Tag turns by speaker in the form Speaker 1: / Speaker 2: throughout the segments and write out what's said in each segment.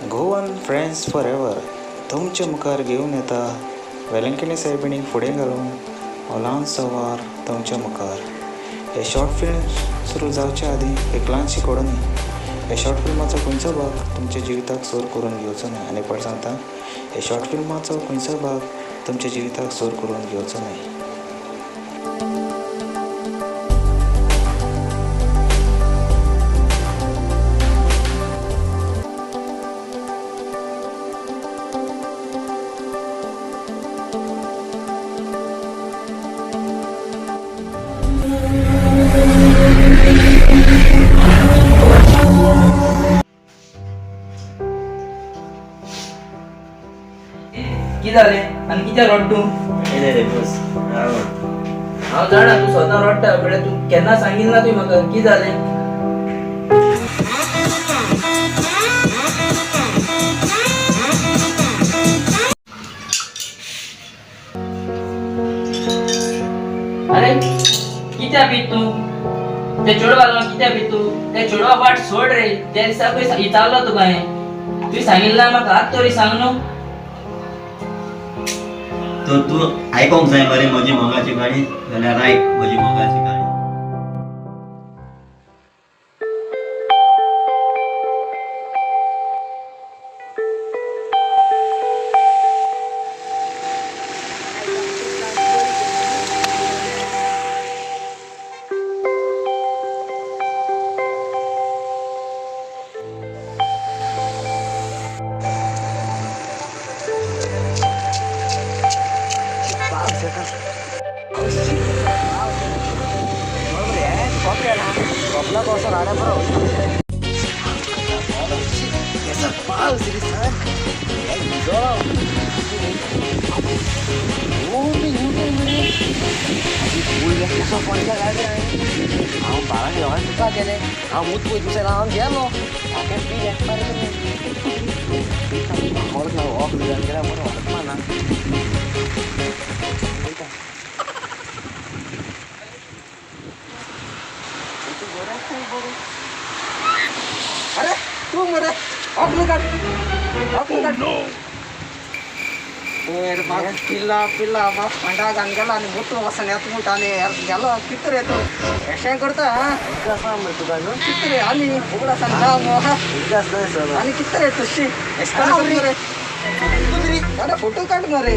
Speaker 1: Goan friends for ever तुमचे मुखार घेवन येता वेलंकणी सायबिणीक फुडें घालून ओलान सवार तुमच्या मुखार. हे शॉर्ट फिल्म सुरू जावचे आदीं एक ल्हानशी कोडणी. ह्या शॉर्ट फिल्माचो खंयचो भाग तुमच्या जिविताक सोर करून घेवचो न्हय. आनी परत सांगता, ह्या शॉर्ट फिल्माचो खंयचो भाग तुमच्या जिविताक सोर करून घेवचो न्हय.
Speaker 2: की जालें आनी कित्याक रडटा तूं?
Speaker 3: रे बस.
Speaker 2: हांव जाणा तूं सदां रडटा, म्हळ्यार तूं केन्ना सांगिल्लें ना तुवें म्हाका की जालें. अरे कित्याक पीत तूं? ते चेडवा लागून कित्याक पीत तूं? ते चेडवा वाट सोड रे. त्या दिसा पळय विचारलो तुका हांवें, तुवें सांगिल्लें ना म्हाका, आतां तरी सांग न्हू.
Speaker 3: तर तूं आयकोंक जाय मरे म्हजी मोगाची काणी, जाल्यार आयक म्हजी मोगाची काणी.
Speaker 4: अरे तू मरे ऑकलू काढ, ऑकलू काढ. पिल्ला पिल्ला फांडा घाण गेला आनी मोटो वचून येता म्हणटा आनी गेलो कितें रे तूं अशें करता? कितें रे आनी उगड आसा आनी कितें रे तुशी रे? अरे फोटो काड मरे.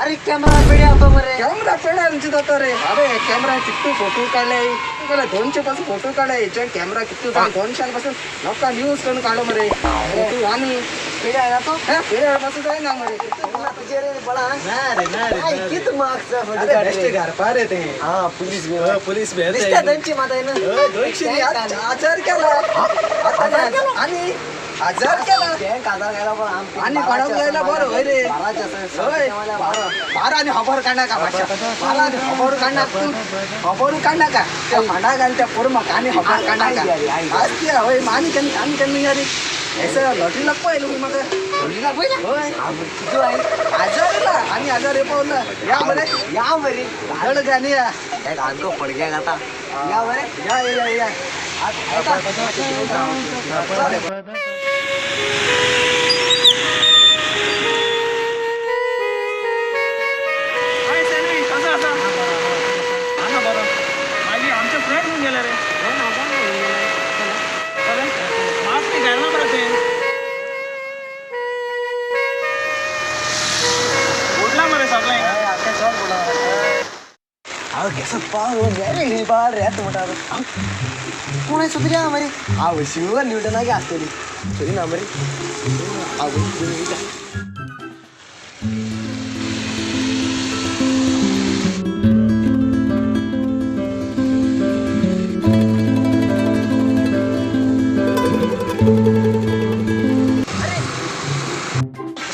Speaker 5: अरे कॅमेरा पेड्या होतो मरे.
Speaker 4: कॅमेरा पेड्या आमची जाता रे. अरे कॅमेरा कितू फोटो काडले तुका, 200 पासून फोटो काडले हेच्या कॅमेरा कितू 200 पासून लोकांक यूज करून काडलो मरे फोटो. आनी
Speaker 5: पेड्या आहे ना तो
Speaker 4: पेड्या पासून जायना मरे.
Speaker 5: तुझे रे बडा
Speaker 6: ना रे ना रे
Speaker 5: किती मार्क्स फोटो काडले
Speaker 6: घरपा रे ते.
Speaker 5: हा पोलीस
Speaker 6: पोलीस भेट
Speaker 5: दिसता 200 माता आहे ना.
Speaker 4: 200 हजार केला आणि हजार केला आणि भाडं जायला बरं होय रे. बारा आणि खबर काढ का भाषा, बारा आणि खबर काढ तू, खबर काढ का त्या भांडा घाल त्या पोरमाक आणि खबर काढ का आज त्या होय. आणि केन्ना आनी केन्ना रे ऐसा लॉटरी लागपाय न्हू म्हाका.
Speaker 5: लॉटरी लागपाय
Speaker 4: होय हजार येला आनी हजार हे पावला. या मरे
Speaker 5: या मरे
Speaker 4: धाड गाणी या
Speaker 5: आमको पडग्याक आता या मरे
Speaker 4: या या या.
Speaker 7: आमचे फ्रेंड घेऊन गेले रे. मास्क घालना बरं ते उडला मरे सगळें.
Speaker 5: हांव घेसो पाव रे बाळ रे म्हणटा कोण सुद्या मरे. हांव शिवर न्यूटनाक आसतली सरी ना मरे. हांव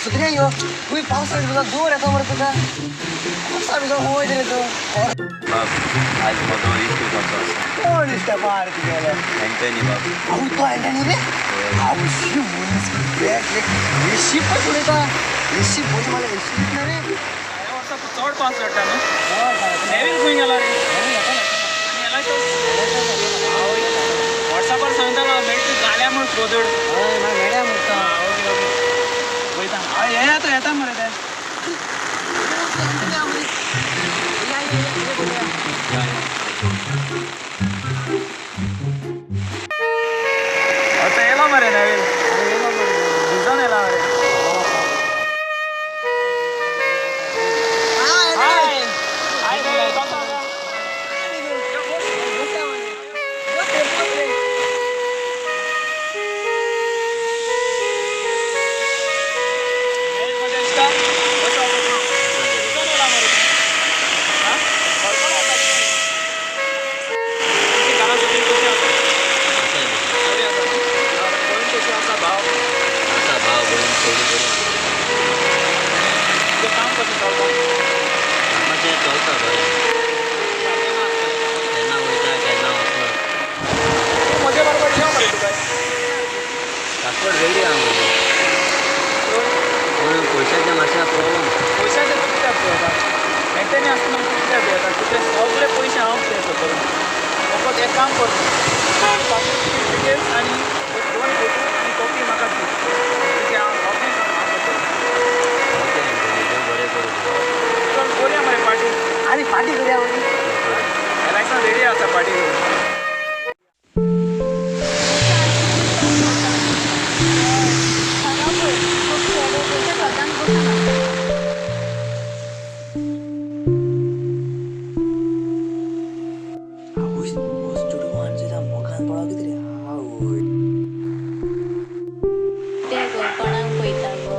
Speaker 5: सुद्या यो तुवें पावसा बिजो जोर येता मरे तुका. पावसा बिजो खंय रे तूं?
Speaker 3: बाब आज म्हजो इश्ट जावचो आसा.
Speaker 5: कोण इश्ट बार तुगेले?
Speaker 3: एंटनी बाब.
Speaker 5: हांव तो एंटनी रे. हांव मनीस एशी पळय उलयता. एशी पळय मला एशी ना रे.
Speaker 7: ह्या वर्सा तूं चड पावस चडटा न्हू. नेवील खंय गेला रे? आनी एलायसस वॉट्सॅपार सांगतालो मेळटा जाल्या म्हूण गोदड.
Speaker 5: हय मेळ्या म्हणटा.
Speaker 7: उरला मरे. हाय हाय रे, कसो आसा? मजा दिसता? कसो आसा तूं? कोण उरला मरे तूं? हा? खरखर आसा तूं. तुमची घरां सगळीं कशी आसा? बरी आसा न्हू? भयण कशी आसा? भाव?
Speaker 3: आसा भाव भयण सगळीं बरीं.
Speaker 7: तुजें काम कशें चलता?
Speaker 3: कामाचें चलता बरें.
Speaker 7: सारकें ना आसतलें काम.
Speaker 3: केन्ना वयता केन्ना वचना.
Speaker 7: तूं म्हजे बरोबर यो मरे तुका.
Speaker 3: पासपोर्ट रेडी आहा म्हजें, पूण पयशाचें मातशें प्रॉब्लम.
Speaker 7: पयशाचें तूं कित्याक भियेता? एंटनी आसतना तूं कित्याक भियेता? तुजे सगळे पयशे हांव पे करतलो. फकत एक काम कर, पासपोर्ट डिटेल्स आनी एक 2 फोटो आनी कॉपी म्हाका दी. तुजें हांव रोखडें काम हांव करतलो.
Speaker 3: ओके एंटनी, देव बरें करूं तुजें.
Speaker 7: चल करुया मरे पार्टी.
Speaker 5: आनी पार्टी करुया मरे.
Speaker 7: एलेक्सान रेडी आसा पार्टी करूंक.
Speaker 8: हांगा पळय खूब चेडे तेंच्या स्वतान बसून आसा.
Speaker 5: आवय, बस चेडवान सुद्दां मोगान पडो कितें रे. आवय
Speaker 8: ते गो कोणाक पळयता गो?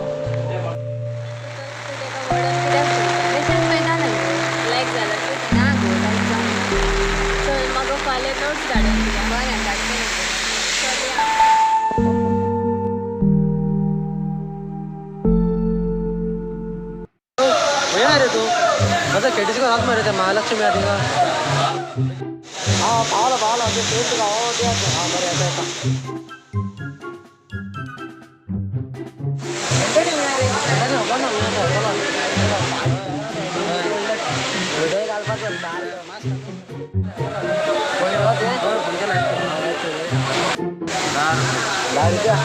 Speaker 8: तूं तेका वडोन कित्याक पळयता? बेश्टेंच पळयता न्हय गो. लायक जाला तूं? ना गो, लायक जावंक ना. चल म्हाका फाल्यां नोट्स धाडून दिया. बरें, धाडटा न्हय गो. चल या.
Speaker 5: खंय रे तूं? म्हजो केटीचो घरांत मरे ते महालक्ष्मी आहा थिंगा. आं पावला पावला, तें पळय तुका. हो तें आसा. आं बरें, येता येता. एंटनी खंय रे? एंटनी खबर ना खंय आसा. चला हृदय घालपाचो फोन केला. 10 रुपया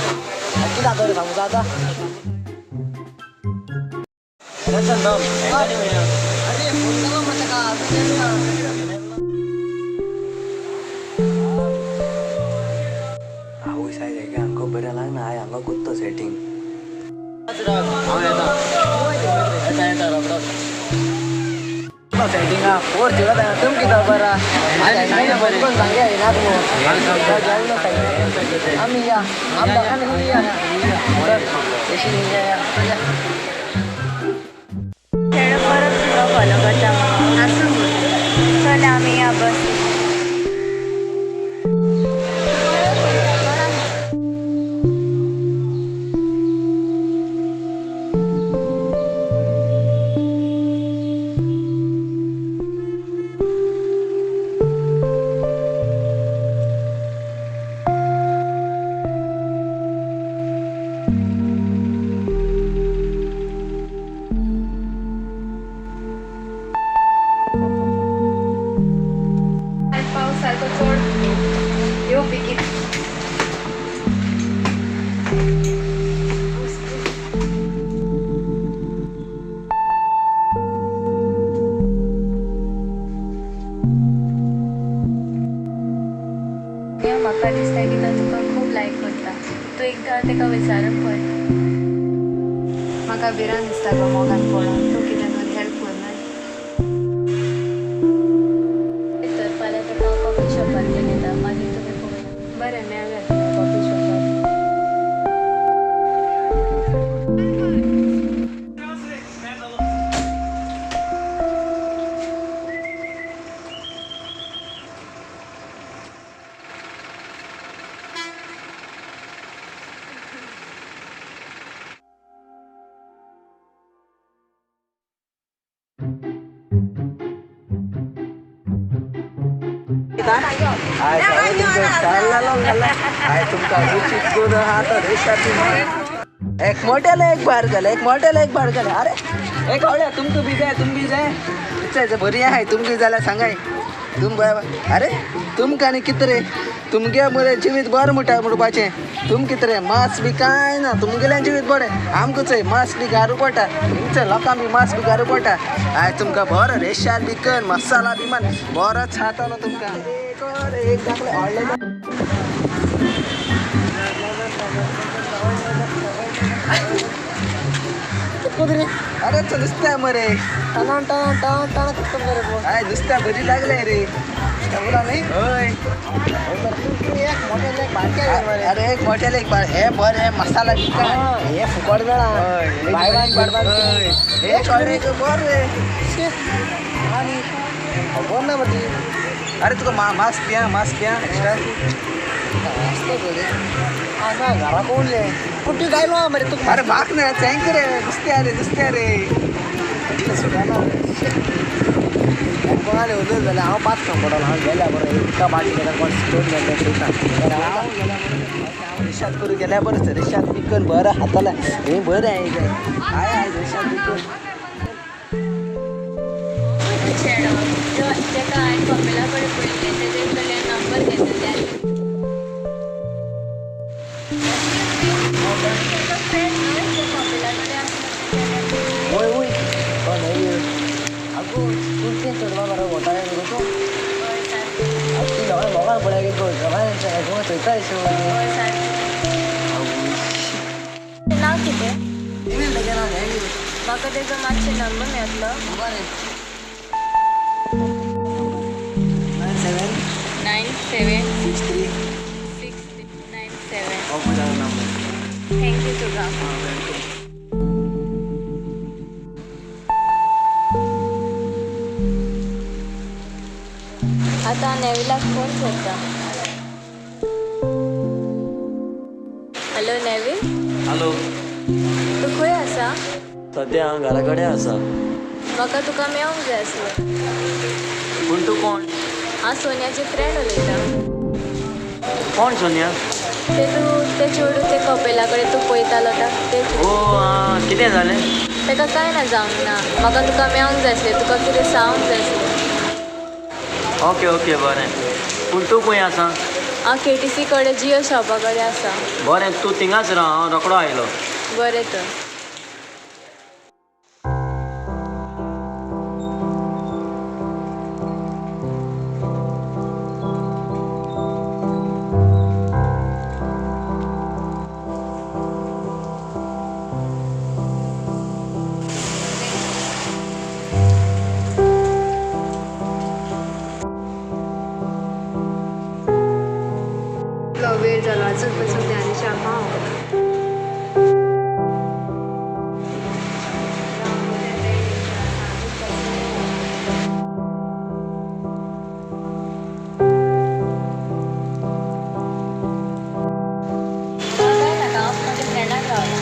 Speaker 5: कितें जाता रे सांगू आतां? अरे फोन केलो मरे ताका. आवय सायब, हेका हांगा बरें लागना. हांव हांगा कोत्तो सेटींग. हांव येता येता येता रोखडोच. सेटींग आहा फोर चिडत आहा. तुम कितें खबर आहा? फोन करून सांगया येनात मगो. आमी या, आमी दोगांनी या. चल एशी या या.
Speaker 8: चेडो परत तुका फॉलो करता मगो. आसूं गो. चल आमी या बस. परत पळयता कोणाक? आयज पावस सारको चड. यो बेगीन. म्हाका दिसता की तो तुका खूब लायक करता. तूं एकदां ताका विचारून पळय. म्हाका भिरांत दिसता गो मोगान पडोन. तूं कितें तरी हेल्प करना. तर फाल्यां ताका हांव कॉफी शॉपार घेवन येता. मागीर तुमी पळोवया. बरें, मेळया तुका कॉफी शॉपार.
Speaker 5: एक मोठ्याला एक बार झालं, एक मोठ्याला एक बार झालं. अरे एक आवड्या तुमकां बी जाय, तुमकां जाय. इच्छा बरी आहाय तुमकां जाल्यार सांगाय तुम. अरे तुमकां आनी कितें रे, तुमगे मरे जिवीत बरें म्हणटा म्हणपाचें. तुम कितें रे मांस बी कांय ना, तुमगेलें जिवीत बरें. आमकां चोय मांस बी घारू पडटा, हिंगचे लोकांक बी मांस बी घारू पडटा. आयज तुमकां बरो रेशाद बी कर, मसाला बी मान बरो छातलो तुमकां. एक दाखले व्हडलें. अरे तो नुसत्या मरे
Speaker 4: टना टना टना टना कितकं बरं
Speaker 5: काय नुसत्या बरी लागलंय रे.
Speaker 4: नाही
Speaker 5: होय.
Speaker 4: एक मोठे एक बारके मरे.
Speaker 5: अरे एक मोठ्याले एक बार हे बर हे मसाला बिका
Speaker 4: हे फुकट मेळा बाय बाय बाय बाय.
Speaker 5: हे चॉकलेट बर रे.
Speaker 4: आणि खबर ना मग.
Speaker 5: अरे तुका मास्क द्या मास्क द्या एक्स्ट्रा.
Speaker 4: घरा कोणले कुठे गायलो मरे तू.
Speaker 5: अरे भाग ना चँक रे नुसत्या रे नुसत्या रे.
Speaker 4: कोणाला उदय जाल्यार हांव पांच पडलो हांव गेल्या बरें इतका बाटी गेल्या कोण स्टोन गेले
Speaker 5: रिशाद करू गेल्या बरं रिशाद पिकन बरं हाताला हे बरं आहे काय आहे रिशाद पिकन.
Speaker 8: चेडो तेका हांवें कपिला कडेन पळयल्लें तेजे कडल्यान नंबर घेतलेले. फ्रेंड न्हय कपिला कडेन आसलो.
Speaker 4: वय वय न्हय आगो तूं तें चेडवा बरें वतालें न्हू तूं.
Speaker 8: हय सारकें.
Speaker 4: ती सगळें मोगान पळय गो सगळें गो थंयता
Speaker 8: हय सारकें. नांव कितें? म्हाका तेजो मातशें नंबर मेळटलो?
Speaker 4: बरें 97
Speaker 8: 97
Speaker 4: 63
Speaker 8: 63 97.
Speaker 4: नंबर.
Speaker 8: Thank you तुका. आतां नेविलाक फोन करता. Hello Neville.
Speaker 6: Hello.
Speaker 8: तूं खंय आसा?
Speaker 6: सद्या हांव घरा कडेन आसा.
Speaker 8: म्हाका तुका मेळोंक जाय आसलें.
Speaker 6: पूण तूं कोण?
Speaker 8: हांव सोनियाची फ्रेंड उलयतां.
Speaker 6: कोण सोनिया?
Speaker 8: ते तूं ते चेडूं ते कपेला कडेन तूं पळयतालो ते.
Speaker 6: ओ आं, कितें जालें?
Speaker 8: ताका कांय ना जावंक ना. म्हाका तुका मेळोंक जाय आसलें. तुका कितें सांगूंक जाय आसलें.
Speaker 6: ओके ओके बरें. पूण तूं खंय आसा?
Speaker 8: हांव केटीसी कडेन जियो शॉपा कडेन आसा.
Speaker 6: बरें तूं थिंगाच राव, हांव रोकडो आयलो.
Speaker 8: बरें तर.
Speaker 9: वेळ जालो अजून पसून ते आलिशा पाव.
Speaker 8: काय नाका, हांव म्हज्या फ्रेंडाक रावला.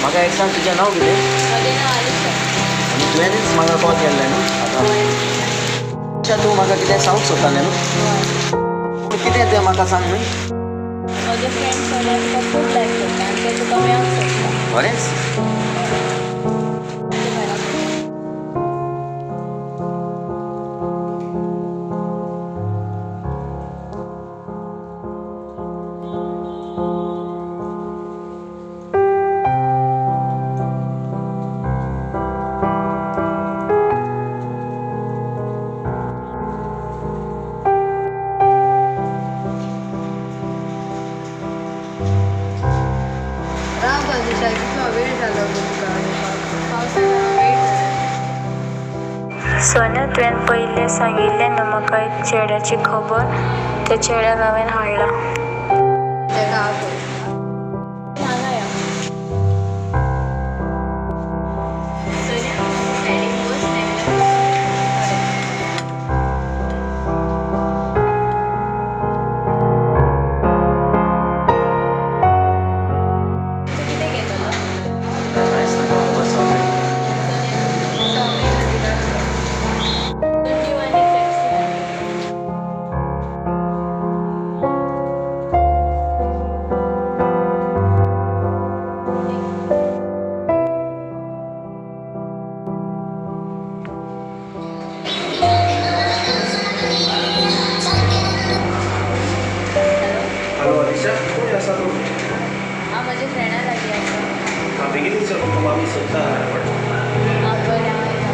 Speaker 6: म्हाका एक सांग तुजें नांव कितें?
Speaker 8: म्हजें नांव आलिशा.
Speaker 6: आनी तुवेंच म्हाका कॉल केल्लें न्हू आतां? आलिशा तूं म्हाका कितें सांगूंक सोदतालें न्हू? पूण कितें तें म्हाका सांग न्हू.
Speaker 8: म्हजें फ्रेंड सोनिया तुका खूब लायक करता आनी तें तुका मेळोंक सोदता.
Speaker 6: बरेंच?
Speaker 9: राव आलिशा, कितलो वेळ जालो गो तुका.
Speaker 8: सोनिया तुवें पयलें सांगिल्लें न्हू म्हाका एक चेड्याची खबर, त्या चेड्याक हांवें हाडला.
Speaker 9: तेका आपय.
Speaker 8: हांगा यो. सोनिया सायडीक बस. तूं कितें घेतलो?
Speaker 6: कांयच नाका, बस सगळें.
Speaker 7: हॅलो अलिशा, खंय आसा तूं?
Speaker 8: हांव म्हज्या फ्रेंडा लागीं आसा.
Speaker 7: हांव बेगीनच यो, तुका मामी सोदता.
Speaker 8: हांव बरें, हांव येता.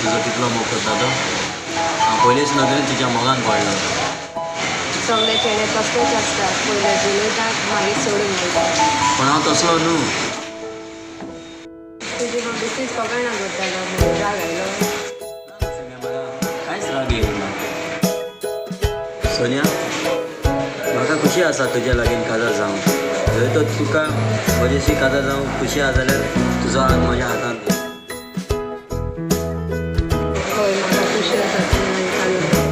Speaker 3: तुजो कितलो मोग करता तो. हांव पयलीच नदरेन तुज्या मोगान पडलो.
Speaker 9: सगळे चेडे तसलेच आसता, पयले जुलयतात मागीर सोडून वयतात.
Speaker 3: पूण हांव तसलो न्हू.
Speaker 9: तुजी हांव बेस्टीच फकाणां करतालो म्हणून राग आयलो.
Speaker 3: कांयच राग येवंक ना. सोनिया, म्हाका खुशी आसा तुज्या लागीं काजार जावंक. जर तर तुका म्हजेशी काजार जावंक खुशी आसा जाल्यार तुजो हात म्हज्या हातांत.
Speaker 9: हय, म्हाका खुशी आसा तुज्या काजार जावंक.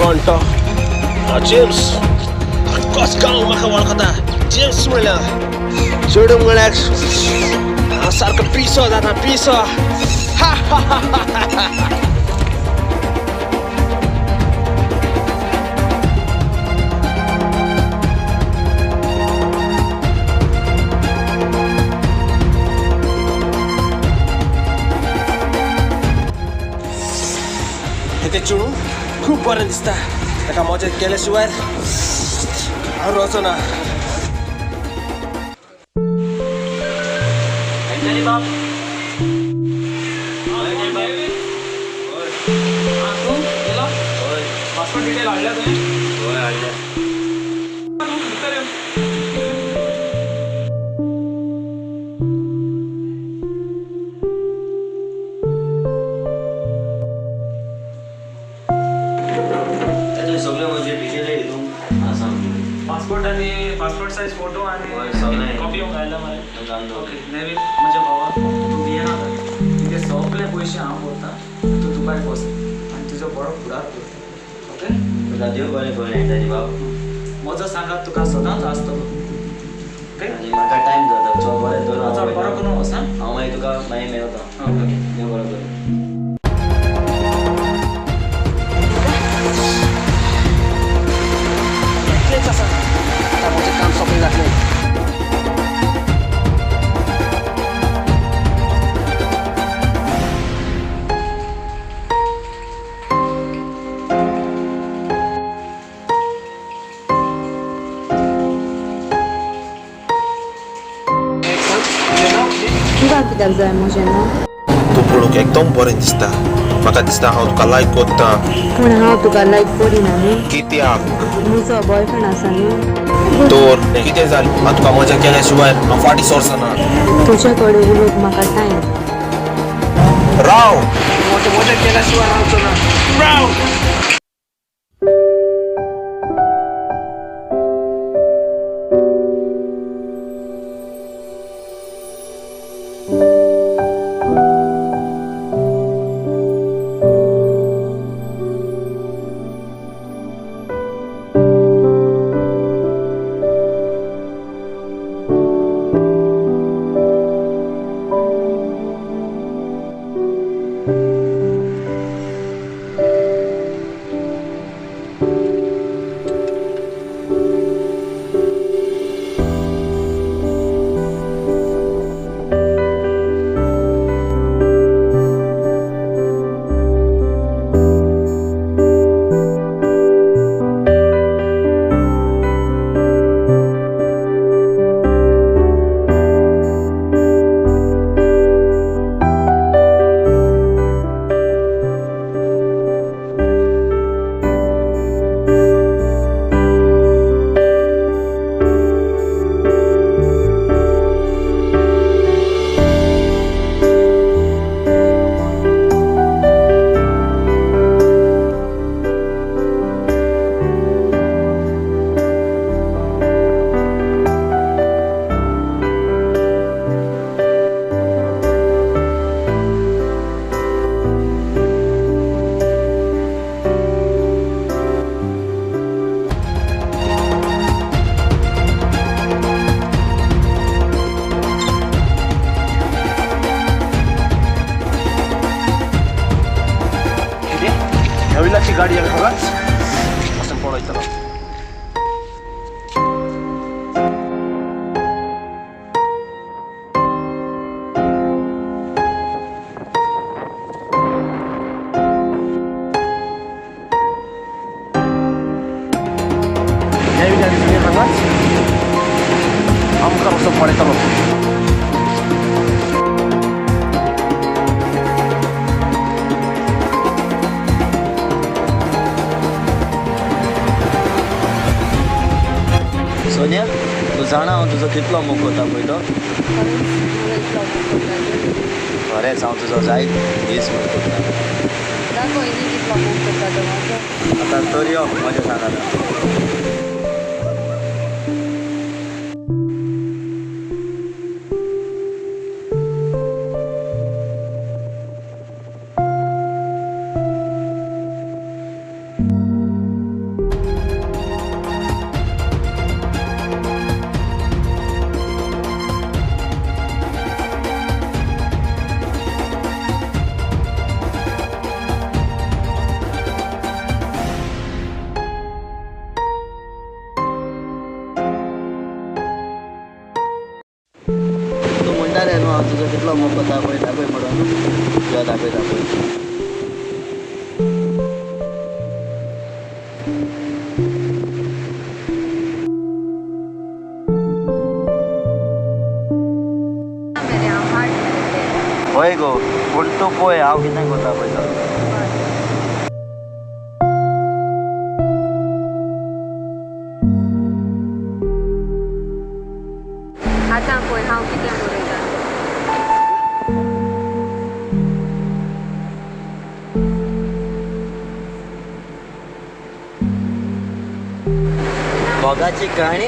Speaker 10: कोण तो? जेम्स. कस गांव म्हाका वळखता. जेम्स म्हणल्यार चेडूं म्हळ्यार हांव सारको पिसो जाता, पिसो. हा हा हा हा. तें चेडूं खूब बरें दिसता. ताका मजा केल्या शिवाय हांव रोवचो ना.
Speaker 2: एंटनी बाब, तूं येयलो? पासपोर्ट डिटेल हाडल्या तुवें?
Speaker 3: हय हाडल्या.
Speaker 7: भितर यो.
Speaker 3: सगळे म्हजे डिटेल हितून आसा.
Speaker 7: पासपोर्ट आनी पासपोर्ट सायज फोटो आनी
Speaker 3: सगळें
Speaker 7: कॉपी घायला मरे. ओके नेवीन म्हज्या भावा, तूं भियेनाका. तुगे सगळे पयशे हांव भरता. तूं दुबाय वच आनी तुजो बरो फुडार कर. ओके,
Speaker 3: तुका देव बरें करूं एंटनी बाब.
Speaker 7: म्हजो सांगात तुका सदांच आसतलो. ओके,
Speaker 3: आनी म्हाका टायम जाता. चल बरें तर,
Speaker 7: चल बरो करून वच. आं,
Speaker 3: हांव मागीर तुका मागीर मेळटा.
Speaker 7: ओके,
Speaker 3: देव बरो करूं.
Speaker 5: इतलेंच आसा, आतां म्हजें काम सोंपें जातलें.
Speaker 9: तुका कित्याक जाय म्हजें नांव?
Speaker 10: तूं पळोवंक एकदम बरें दिसता. म्हाका दिसता हांव तुका लायक करता.
Speaker 9: पूण हांव तुका लायक करिना न्हू.
Speaker 10: कित्याक?
Speaker 9: म्हजो बॉयफ्रेंड आसा न्हू.
Speaker 10: तर कितें जालें? हांव तुका मजा केल्या शिवाय हांव फाटीं सरचो ना.
Speaker 9: तुजे कडेन उलोवंक म्हाका टायम.
Speaker 10: राव.
Speaker 5: मजा केल्या शिवाय रावचो ना.
Speaker 10: राव. गाडी हांगा हांगाच वचून पळयतलो.
Speaker 3: कितलो मोग करता पळय तो. खरेंच हांव तुजो जायत दीस मोग करता. आतां तर यो म्हज्या सांगाता. तुजो कितलो मोग करता पळय दाखय म्हणून यो दाखय दाखय. हय गो पूण तूं पळय हांव कितें करता पळय तो.
Speaker 9: आतां पळय हांव कितें बरयता.
Speaker 3: मोगाची कहाणी.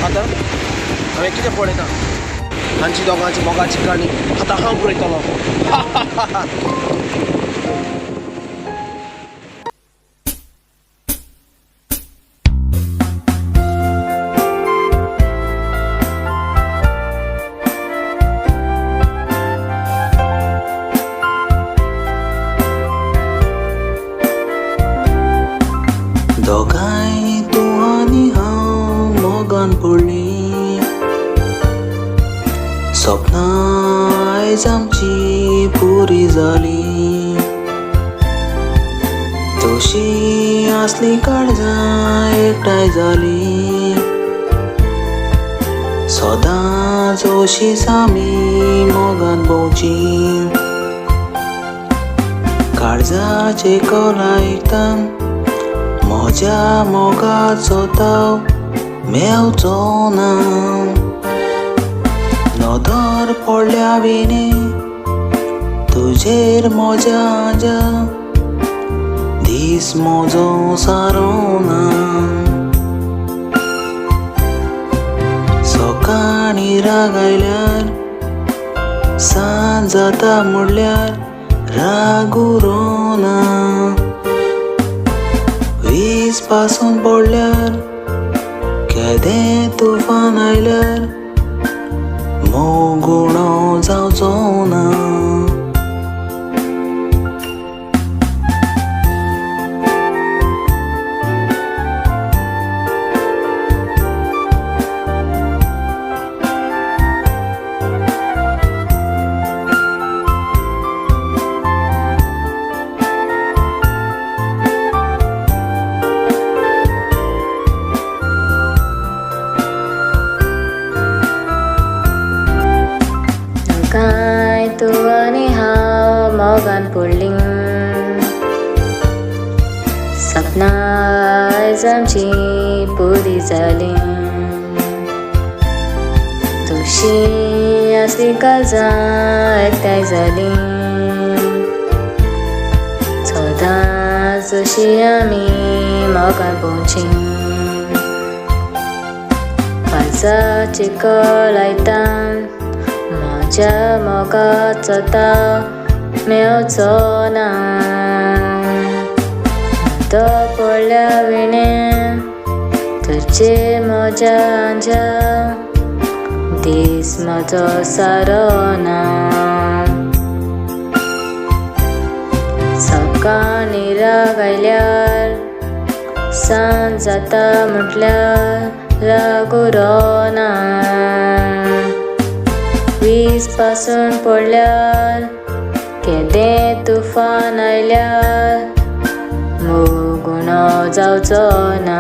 Speaker 10: आतां हांवें कितें पळयता हांची दोगांची मोगाची काणी आतां हांव बरयतलो.
Speaker 1: दोगांय तूं आनी हांव मोगान पडलीं, सपनां आयज आमची पुरी जालीं. तशी आसली काळजां एकठांय जालीं, सदांच अशीच आमी मोगान भोंवचीं. काळजाचे कॉल आयकता म्हज्या मोगाचो ताव मेवचो ना. नदर पडल्या विणे तुजेर म्हज्या आजा दीस म्हजो सारो ना. सकाळीं राग आयल्यार सांज जाता म्हणल्यार राग उरोना. वीज पासून पडल्यार केदें तुफान आयल्यार मोग उणो जावचो ना.
Speaker 8: काय तूं आनी हांव मोगान पडलीं, सपनां आयज आमचीं पुरी जालीं. तशी आसली काळजां एकठांय जालीं, सदांच अशीं आमी मोगान भोंवचीं. काळजाचे कॉल आयता म्हज्या मोगाचो ताव मेवचो ना. तो पडल्या विणे तुजे म्हज्या आंज्या दीस म्हजो सारो ना. सकाळीं राग आयल्यार सांज जाता म्हटल्यार राग उरोना. वीज पासून पडल्यार केदें तुफान आयल्यार मोग उणो जावचो ना.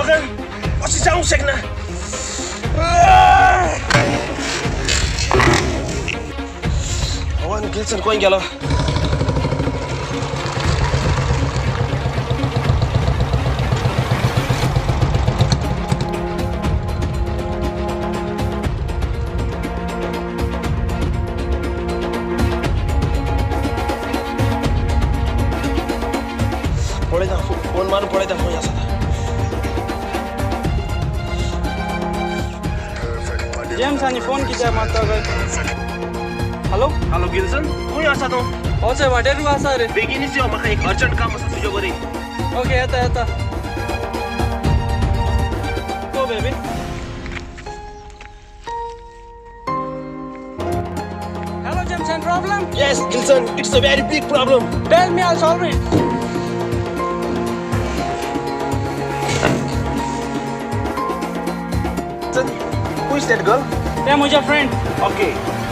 Speaker 10: मोगान अशें जावंक शकना. आवान गिल्सन खंय गेलो? पळयता, फोन मारून पळयता खंय आसा.
Speaker 7: जेम्स आनी फोन कित्याक मारता काय? हॅलो
Speaker 10: हॅलो गिल्सन, खंय आसा तूं?
Speaker 7: हय वाटेरूच आसा रे.
Speaker 10: बेगीनच यो, म्हाका एक अर्जंट काम आसा तुजे बरी.
Speaker 7: ओके, येता येता. Go baby. Hello James, any problem?
Speaker 10: Yes Gilson, it's a very big problem.
Speaker 7: Tell me, I solve it.
Speaker 10: Who is that girl?
Speaker 7: ते म्हज्या फ्रेंड.
Speaker 10: ओके,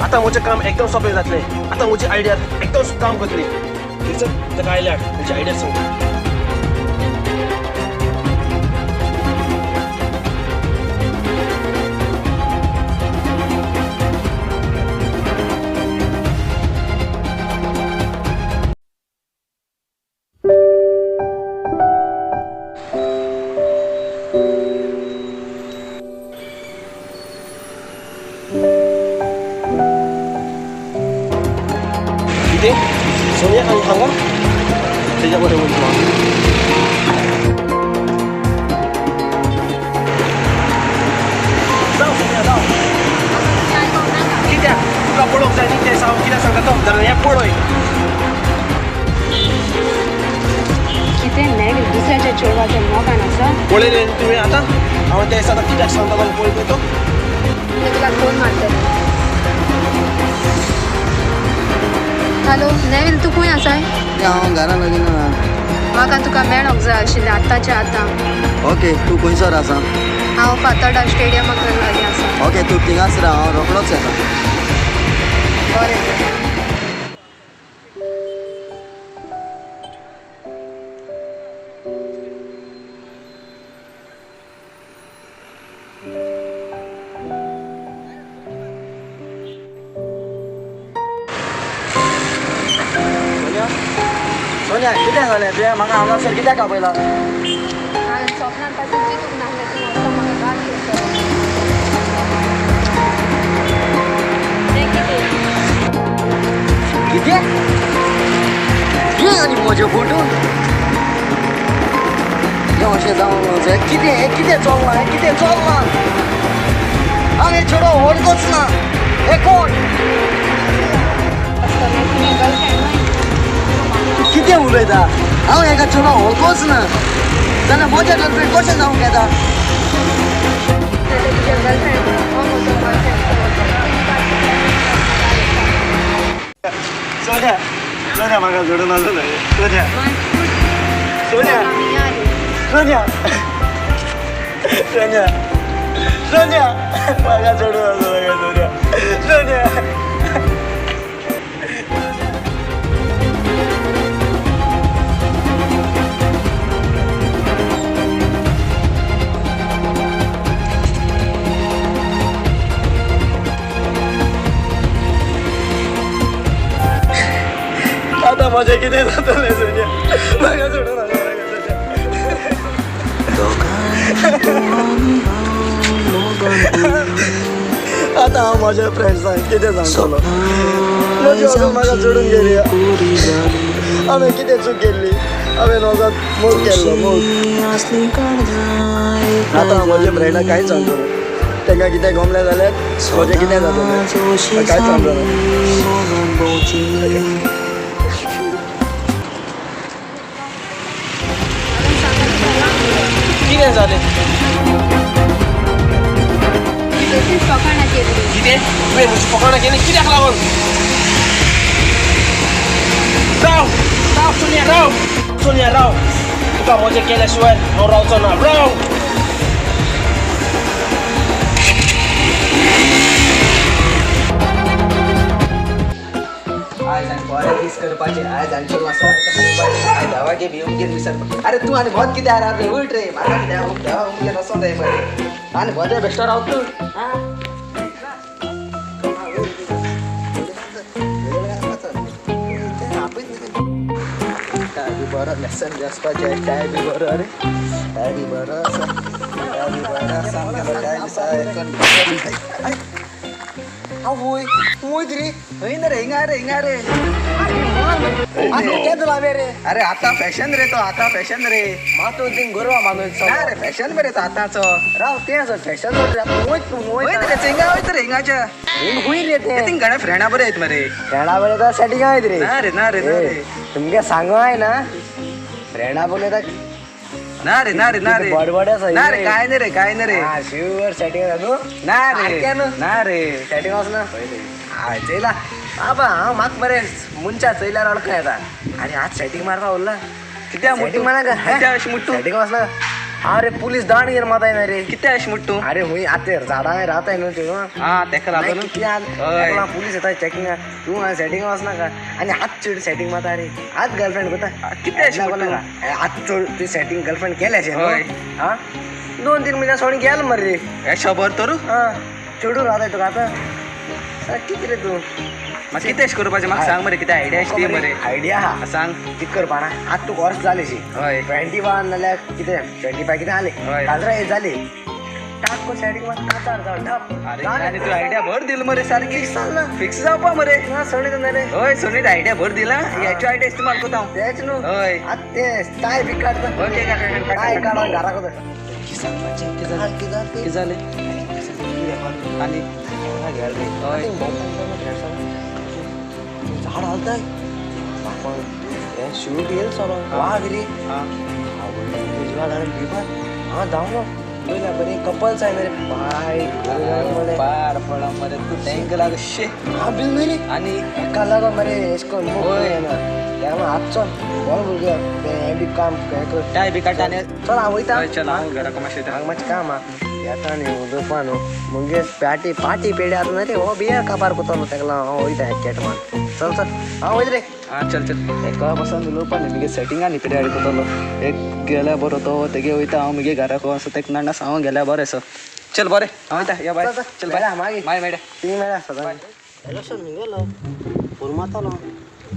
Speaker 10: आतां म्हजें काम एकदम सोंपें जातलें. आतां म्हजी आयडिया एकदम काम करतली. गिल्सन, ताका आयल्यार म्हजी आयडिया सांग. कितें सोनिया आनी हांगा तेज्या बरें वयता. जावं सोनिया, जावं. कित्याक तुका पळोवंक जाय न्ही तें? हांव कितें सांगता तो जाल्यार हें पळय.
Speaker 9: कितें नॅवील दुसऱ्याच्या चेडवाच्या मोगान आसा?
Speaker 10: पळयलें न्ही तुवें आतां? हांव तें दिसा आतां कित्याक सांगता तो पळय पळय तो.
Speaker 9: तुका फोन मारतलें. हॅलो नॅवील, तूं खंय आसाय?
Speaker 6: हांव घरा लागीं ना.
Speaker 9: म्हाका तुका मेळोंक जाय आशिल्लें आत्ताच्या आतां.
Speaker 6: ओके, तूं खंयसर आसा?
Speaker 9: हांव फातोर्डा स्टेडियमा कडेन लागीं आसा.
Speaker 6: ओके, तूं थिंगाच राव, हांव रोखडोच येता.
Speaker 9: बरें.
Speaker 6: सोनिया, कितें जालें तुवें म्हाका हांगासर कित्याक आपयला?
Speaker 9: हांवें स्वप्नान पासून चिंतूंक नासलें तूं असो म्हाका राग करतलो. तें कितें?
Speaker 6: कितें? हें आनी म्हजे फोटो हें अशें जावंक जाय. कितें हें? कितें चल्लां हें? कितें चल्लां? हांव हें चेडो वळखच ना. हें कोण?
Speaker 9: तुगे गर्लफ्रेंड न्हय?
Speaker 6: कितें उलयता? हांव हेका चेडो वळखच ना जाल्यार म्हजें गर्लफ्रेंड कशें जावंक येता?
Speaker 9: जाल्यार तुज्या गर्लफ्रेंड हो म्हजो बॉयफ्रेंड.
Speaker 6: सोनिया, सोनिया म्हाका सोडून वचूं नाका. सोनिया, सोनिया, सोनिया, सोनिया, सोनिया म्हाका सोडून वचूं नाका. सोनिया, सोनिया. आतां म्हजें कितें जातलें सोनिया? म्हाका सोडून वचूं नाका सोनिया. आतां हांव म्हज्या फ्रेंड्सांक कितें सांगतलो? म्हजी वचून म्हाका सोडून गेली. हांवें कितें चूक केल्ली? हांवें वचत मोग केल्लो, मोग. आतां हांव म्हज्या फ्रेंडाक कांयच सांगचो ना. तांकां कितें गमलें जाल्यार म्हजें कितें जातलें? कांयच सांगचो ना.
Speaker 10: कितें जालें?
Speaker 9: तशीच फकाणां केली.
Speaker 10: कितें तुवें म्हजी फकाणां केली? कित्याक लागून? राव राव सोनिया, राव सोनिया, राव. तुका म्हजें केल्या शिवाय हांव रावचो ना. राव.
Speaker 5: आयज आनी बरें दीस करपाचें. आयज आनी चेडवां आयज हांव देवागे बी उमगेर विसर. अरे तूं आनी भोत कितें रे उलट रे म्हाका कितें देवा उमगेर वचों जाय मरे आनी भोते बेश्टो राव तूं. टाय बी बरो लेसन बी वचपाचें टाय बी बरो. अरे टाय बी बरो आसा टाय बी बरो आसा टाय बी सा. आवय वयर रे हय ना रे हिंगा रे हिंगा रे. रे अरे आता फॅशन रे तो आता फॅशन रे
Speaker 4: मातो तीन गोरवा मानून
Speaker 5: ना रे फॅशन मरे तो आताचो
Speaker 4: राव ते असो फॅशन रे
Speaker 5: वयर रे हिंगा वयर रे हिंगाच्या
Speaker 4: हुई रे ते
Speaker 5: थिंग घणे फ्रेंडा बरे येत मरे
Speaker 4: फ्रेंडा बरे तर सेटिंग आहेत रे.
Speaker 5: ना रे ना रे ना रे
Speaker 4: तुमगे सांगो आहे ना फ्रेंडा बोले तर
Speaker 5: ना रे ना रे ना रे
Speaker 4: बडबड आसा
Speaker 5: ना रे काय नाही रे काय नाही रे.
Speaker 4: हा शिवर सेटिंग न्हू
Speaker 5: ना रे ना रे
Speaker 4: सेटिंग आसा ना. हा चयला बाबा हांव म्हाका बरें मनशा चयल्यार वळख येता आनी आज सेटिंग मारपा उरला
Speaker 5: कित्याक
Speaker 4: सेटिंग मारना
Speaker 5: कित्याक अशें मुट्टू
Speaker 4: सेटिंग वचना. हांव रे पुलीस दांड घेवन माताय ना रे
Speaker 5: कित्याक अशें मुट्टू.
Speaker 4: अरे हुंय आतां झाडां रावताय न्हू थिंगा.
Speaker 5: आं तेका लागून
Speaker 4: कित्याक पुलीस येता चॅकिंग तूं सेटिंग वचनाका आनी आत चड सेटिंग मारता रे आत गर्लफ्रेंड करता
Speaker 5: कितें अशें मुट्टू.
Speaker 4: आत चड तुवें सेटिंग गर्लफ्रेंड केलें अशें न्हू. आं 2-3 म्हयन्या सोडून गेल मरे रे
Speaker 5: खबर तर.
Speaker 4: आं चेडून रावताय तुका आतां कितें रे तूं
Speaker 5: म्हाका कितें अशें करपाचें म्हाका सांग मरे कितें आयडिया अशी दी मरे.
Speaker 4: आयडिया आहा
Speaker 5: सांग
Speaker 4: कितें करपा ना. आतां तुका वर्स जालें शी
Speaker 5: हय
Speaker 4: 21 नाल्यार कितें 25 कितें जालें काजरा एज जाली टाक सेटिंग मात काजार जाव ढप.
Speaker 5: अरे आनी तूं आयडिया भर दिल मरे सारकी
Speaker 4: फिक्स जाल ना
Speaker 5: फिक्स जावपा मरे
Speaker 4: ना सोडीत ना रे.
Speaker 5: हय सोडीत आयडिया भर दिला हेच्यो आयडिया इस्तेमाल करता हांव
Speaker 4: तेच न्हू.
Speaker 5: हय
Speaker 4: आतां तें टाय बी काडटा
Speaker 5: ओके
Speaker 4: टाय काडून घराक वता.
Speaker 5: सांगपाचें कितें जालें आनी
Speaker 4: हय झाड हालताय हें शूट येयल चलो वाग रे भिवपाक हांव धांवलो पयल्या बरी कपल्स आय मरे बाय
Speaker 5: पाड पडा मरे तूं तेंका लागो शे
Speaker 4: हांव बील न्हय रे
Speaker 5: आनी
Speaker 4: हेका लागो मरे एशें करून येना तेका हात चल बरो भुरगो हें बी काम हें कर
Speaker 5: टाय बी काडटा आनी
Speaker 4: चल हांव वयता.
Speaker 5: चल हांव घराक मातशें वयता
Speaker 4: हांगा मातशें काम आहा येता न्ही उलोवपा न्हू मुगे पाटी पाटी पेडे आतां न्हय रे हो बियर काबार करतलो तेका लागून हांव वयता कॅट मारून. चल चल हांव वयता रे.
Speaker 5: आं चल चल एका बसून उलोवपा न्ही मुगे सेटिंगा न्ही पिड्यार करतलो एक गेल्या बरो तो तेगे वयता हांव मुगे घराक असो तेका नाणा हांव गेल्या बरें सो चल बरें हांव वयता या बाय चल बाय
Speaker 4: मागीर
Speaker 5: मागीर मेळया
Speaker 4: थिंग मेळया सदां. इलेक्शन हिंगेलो फोन मारतालो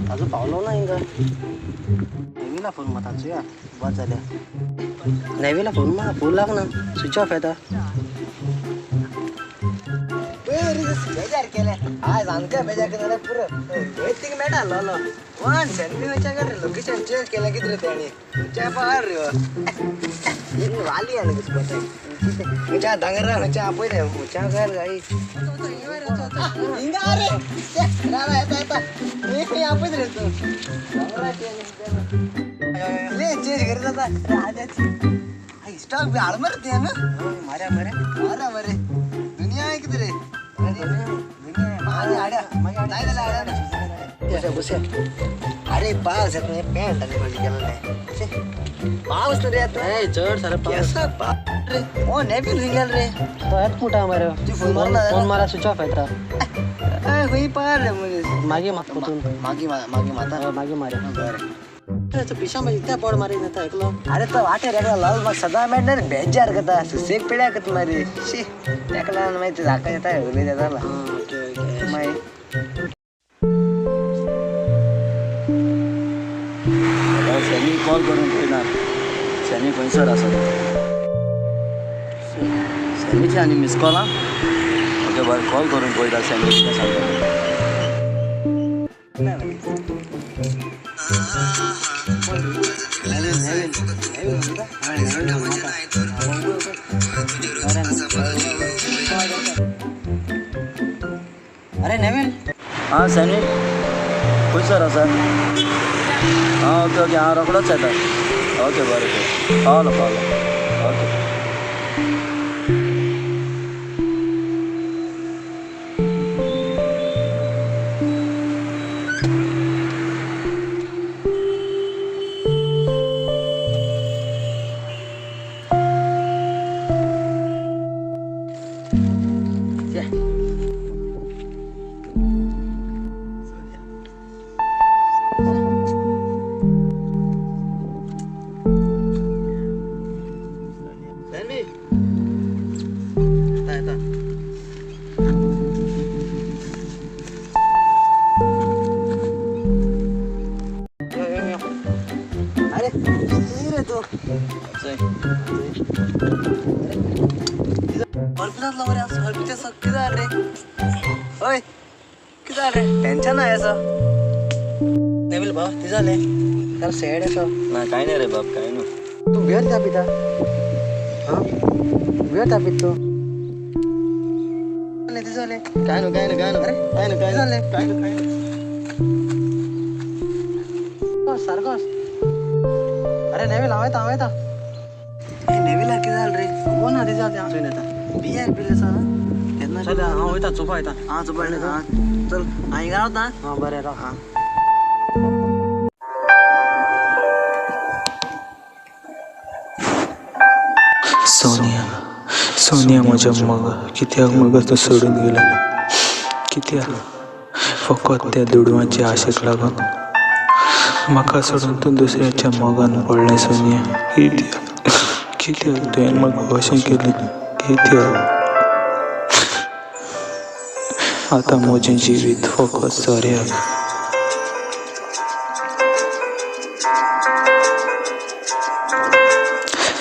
Speaker 4: ताजो पावलो ना हिंगा नेवीला फोन मारता चोया बस जाल्या नेवीला फोन मार फोन लागना स्विच ऑफ येता. बेजार केले आज आमकां बेजार केलें जाल्यार पुरो थिंग मेळटा लोलो वन सेल्फी वयच्या रे लोकेशन चेंज केलें कितें रे तेणी खंयच्या पार रे वाली आनी कशें पडटा खंयच्या दांगरा खंयच्या आपयलें खंयच्या घर गाई हिंगा रे राव येता येता खंय खंय आपयत रे तूं ले चेंज करीत जाता राजाची स्टॉक बी हाड मरे तें न्हू माऱ्या मरे मारा मरे दुनिया आहे कितें रे अरे पावस येता पॅन्ट आनी भाजी केलें पावस न्हू रे आतां
Speaker 2: चड सारो
Speaker 4: केसो रे ओ नेबी खंय गेल रे
Speaker 2: तो येत मुटा मरे
Speaker 4: तूं फोन मारला
Speaker 2: फोन मारा स्विच ऑफ येता.
Speaker 4: खंय पार रे मनीस
Speaker 2: मागीर म्हाका परतून
Speaker 4: मागीर मागीर मारता
Speaker 2: मागीर मार
Speaker 4: बरें
Speaker 2: पिशा मागीर कित्याक बोड मारीत येता एकलो.
Speaker 4: अरे तो वाटेर एकलो लाल म्हाका सदां मेळटा रे बेजार करता सुसेग पिड्या करता मारी शी तेका लागून मागीर ते धाका येता उलयत येता मागीर
Speaker 3: सॅनी कॉल करून पळयना सॅनी खंयसर आसा सॅनीचे आनी मिस कॉल आं ओके बरें कॉल करून पळयता सॅनी कितें सांगता.
Speaker 2: अरे नेवीन
Speaker 3: आं सॅनी खंयसर आसा. आं ओके ओके हांव रोखडोच येता. ओके बरें बरें पावलो पावलो ओके.
Speaker 5: हॉर्पितांतलो मरे हॉर्पिते कितें जालें रे? हय कितें जालें रे? टेंशन आसा असो नेवील भाव कितें जालें? सारको सॅड असो.
Speaker 3: ना कांय न्ही रे बाब, कांय न्हू.
Speaker 5: तूं बियर तापिता? हां बियर तापीत तूं? कितें जालें?
Speaker 6: कांय न्हू, कांय न्हू, कांय न्हू.
Speaker 5: अरे
Speaker 6: कांय न्हू, कांय
Speaker 5: कितें जालें?
Speaker 6: कांय न्हू, कांय न्हू.
Speaker 5: सारको. अरे नेवील हांव येता, हांव येता. नेविला कितें जालें रे? खबर ना कितें जालें.
Speaker 6: चोय येता
Speaker 5: बियर पिलें आसा केन्ना?
Speaker 6: चल हांव वयता, चोवपा वयता.
Speaker 5: आं चोवपा वयता. चल हांव हिंगा रावता.
Speaker 6: हां बरें राव.
Speaker 5: हां
Speaker 1: सोनिया, सोनिया म्हज्या मोगा, कित्याक म्हाका तूं सोडून गेलें? कित्याक? फकत त्या दुडवांचे आशेक लागून म्हाका सोडून तूं दुसऱ्याच्या मोगान पडलें सोनिया. कित्याक? कित्याक तुवें म्हाका अशें केलें? कित्याक? आतां म्हजें जिवीत फकत सोऱ्याक.